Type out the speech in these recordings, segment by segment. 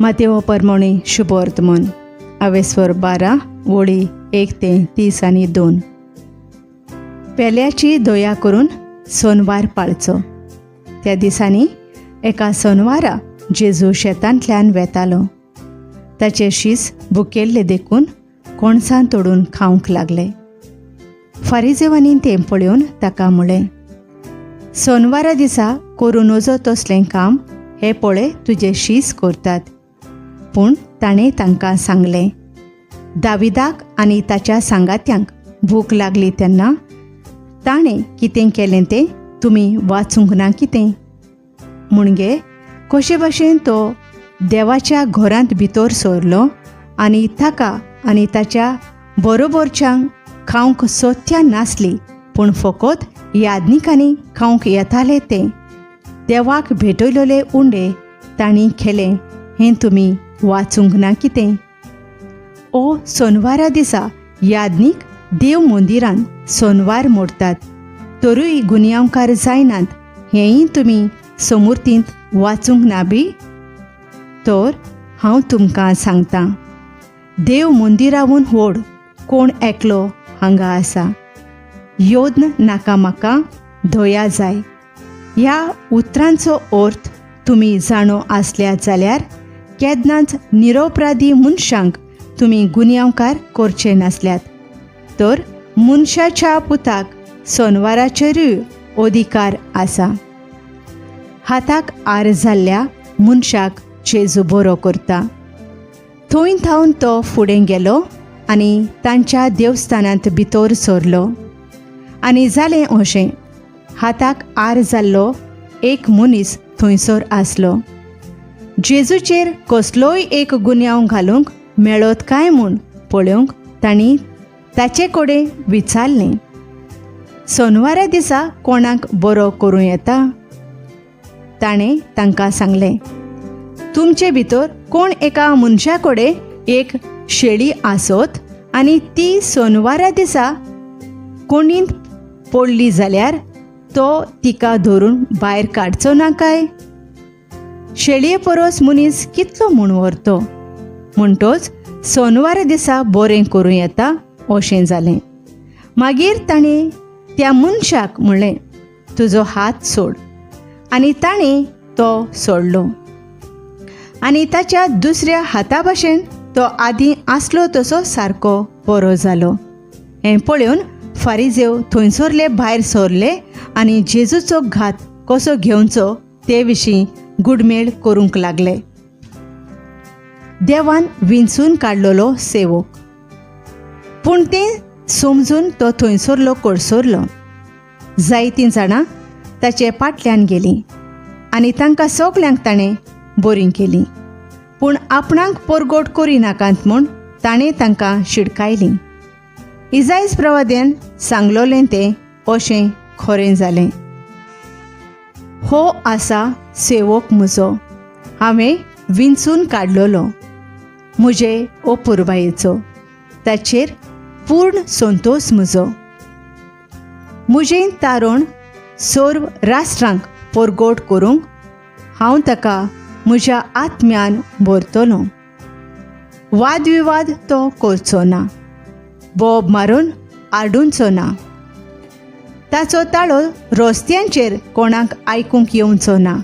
मातेव परमोणी शुभवर्तमान आवेस्वर 12 वळी 1 ते 32. पेल्याची दया करून सोनवार पाळचो. त्या दिसांनी एका सोनवारा जेजू शेतांतल्यान वेतालो. ताचे शीस भुकेल्ले देखून कोणसां तोडून खावंक लागले. फारिजेवांनी तें पळोवन ताका म्हळें, सोनवारा दिसा करूं नजो तसलें काम हे पळय तुजे शीस करतात. पूण ताणें तांकां सांगलें, दाविदाक आनी ताच्या सांगात्यांक भूक लागली तेन्ना ताणें कितें केलें तें तुमी वाचूंक ना कितें? म्हणगे कशे भशेन तो देवाच्या घरांत भितर सरलो आनी ताका आनी ताच्या बरोबरच्यांक खावंक सोत्या नासली, पूण फकत याज्ञिकांनी खावंक येताले तें देवाक भेटयलेले उंडे तांणी केलें हें तुमी वाचूंक ना कितें? ओ सोनवारा दिसा याज्ञीक देव मंदिरांत सोनवार मोडतात तरूय गुन्यांवकार जायनात हेंय तुमी समुर्तींत वाचूंक ना बी? तर हांव तुमकां सांगतां, देव मंदिरावून व्हड कोण एकलो हांगा आसा. योद्न नाका म्हाका, दया जाय. ह्या उतरांचो अर्थ तुमी जाणो आसल्यात जाल्यार केन्नाच निरोपराधी मनशांक तुमी गुन्यांवकार करचे नासल्यात. तर मनशाच्या पुताक सोनवाराचेरूय अधिकार आसा. हाताक आर जाल्ल्या मनशाक जेजू बरो करता. थंय थावन तो फुडें गेलो आनी तांच्या देवस्थानांत भितर सरलो. आनी जालें अशें, हाताक आर जाल्लो एक मनीस थंयसर आसलो. जेजूचेर कसलोय एक गुन्यांव घालूंक मेळत काय म्हूण पळोवंक तांणी ताचे कडेन विचारलें, सोनवारा दिसा कोणाक बरो करूं येता? ताणें तांकां सांगलें, तुमचे भितर कोण एका मनशा कडेन एक शेळी आसत आनी ती सोनवारा दिसा कोणींत पडली जाल्यार तो तिका धरून भायर काडचो ना काय? शेळये परस मनीस कितलो म्हूण व्हरतो? म्हणटोच सोनवारा दिसा बरें करूं येता अशें जालें. मागीर ताणें त्या मनशाक म्हणलें, तुजो हात सोड. आनी ताणें तो सोडलो आनी ताच्या दुसऱ्या हाता भशेन तो आदीं आसलो तसो सारको बरो जालो. हें पळोवन फारिजेव थंयसरले भायर सरले आनी जेजूचो घात कसो घेवचो ते विशीं गुडमेळ करूंक लागले. देवान विंचून काडलेलो सेवक. पूण तें समजून तो थंयसरलो कडसरलो. जायतीं जाणां ताचे फाटल्यान गेलीं आनी तांकां सगल्यांक ताणें बरीं केलीं. पूण आपणाक परगोट करिनाकात म्हूण ताणें तांकां शिडकायलीं. इजायज प्रवाद्यान सांगलोलें तें अशें खरें जालें, हो आसा सेवक म्हजो, हांवें विंचून काडलेलो, म्हजे अपुरबायेचो, ताचेर पूर्ण संतोश म्हजो. म्हजें तारण सर्व राष्ट्रांक परगोट करूंक हांव ताका म्हज्या आत्म्यान भरतलो. वादविवाद तो करचो ना, बोब मारून आडुंचो ना, ताचो ताळो रस्त्यांचेर कोणाक आयकूंक येवचो ना.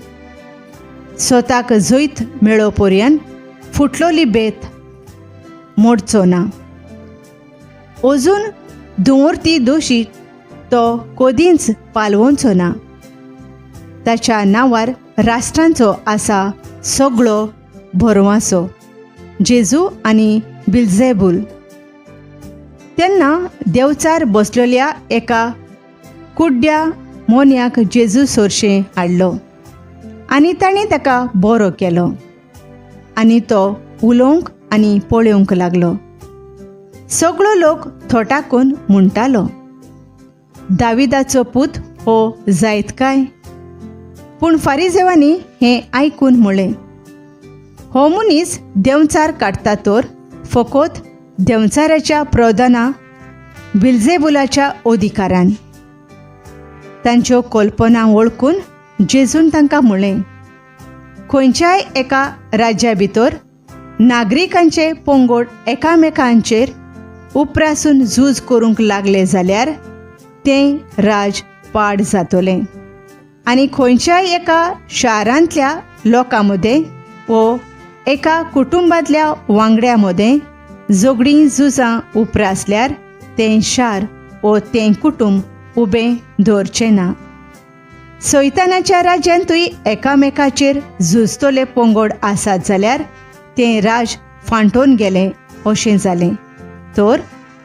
स्वताक जैत मेळो पर्यंत फुटलोली बेत मोडचो ना. अजून धुंवरती दोशी तो कदींच पालवचो ना. ताच्या नांवार राष्ट्रांचो आसा सगळो भरवासो. जेजू आनी बिल्झेबूल. तेन्ना देवचार बसलेल्या एका कुड्ड्या मोन्याक जेजू सोरशें हाडलो आनी ताणें ताका बरो केलो आनी तो उलोवंक आनी पळोवंक लागलो. सगळो लोक थोटाकून म्हणटालो, दाविदाचो पूत हो जायत काय? पूण फारिजेवांनी हें आयकून म्हणलें, हो मनीस देंवचार काडटा तर फकत देंवचाराच्या प्रधाना बिल्जेबुलाच्या अधिकारान. तांच्यो कल्पना वळखून जेजून तांकां म्हणलें, खंयच्याय एका राज्या भितर नागरिकांचे पंगड एकामेकांचेर उप्रासून झूज करूंक लागले जाल्यार तें राज पाड जातलें. आनी खंयच्याय एका शारांतल्या लोकां मदें वो एका कुटुंबांतल्या वांगड्या मदें झगडीं झुजां उप्रासल्यार तें शार वो तें कुटुंब उबें दवरचें ना. सैतानाच्या राज्यांतूय एकामेकाचेर झुजतले पंगड आसात जाल्यार तें राज फांटोवन गेलें अशें जालें तर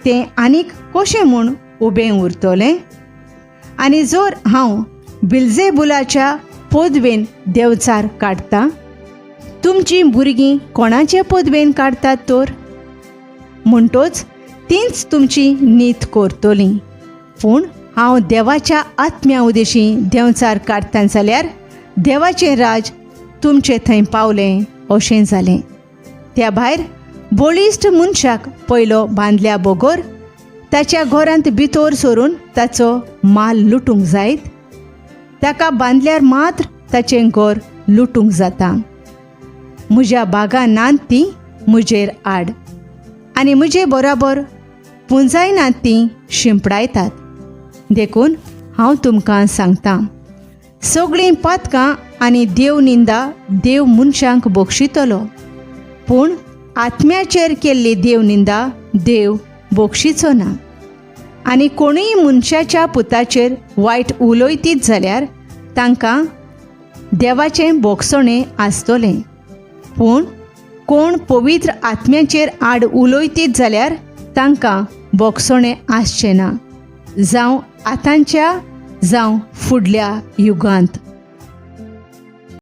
तें आनीक कशें म्हूण उबें उरतलें? आनी जर हांव बिल्जेबुलाच्या पदवेन देंवचार काडटा, तुमचीं भुरगीं कोणाचे पदवेन काडटात तर? म्हणटोच तींच तुमची नीत करतलीं. पूण हांव देवाच्या आत्म्या उदेशी देंवचार काडटा जाल्यार देवाचें राज तुमचे थंय पावलें अशें जालें. त्या भायर बळिश्ट मनशाक पयलो बांदल्या बगर ताच्या घरांत भितर सरून ताचो माल लुटूंक जायत? ताका बांदल्यार मात्र ताचें घर लुटूंक जाता. म्हज्या बागां नात तीं म्हजेर आड आनी म्हजे बराबर पुंजायनात तीं शिंपडायतात. देखून हांव तुमकां सांगतां, सगळीं पातकां आनी देव निंदा देव मनशांक बक्षितलो, पूण आत्म्याचेर केल्ली देव निंदा देव बक्षिचो ना. आनी कोणूय मनशाच्या पुताचेर वायट उलयतीत जाल्यार तांकां देवाचें बोगसणें आसतलें, पूण कोण पवित्र आत्म्याचेर आड उलयतीत जाल्यार तांकां बोगसणें आसचें ना, जावं आतांच्या जावं फुडल्या युगांत.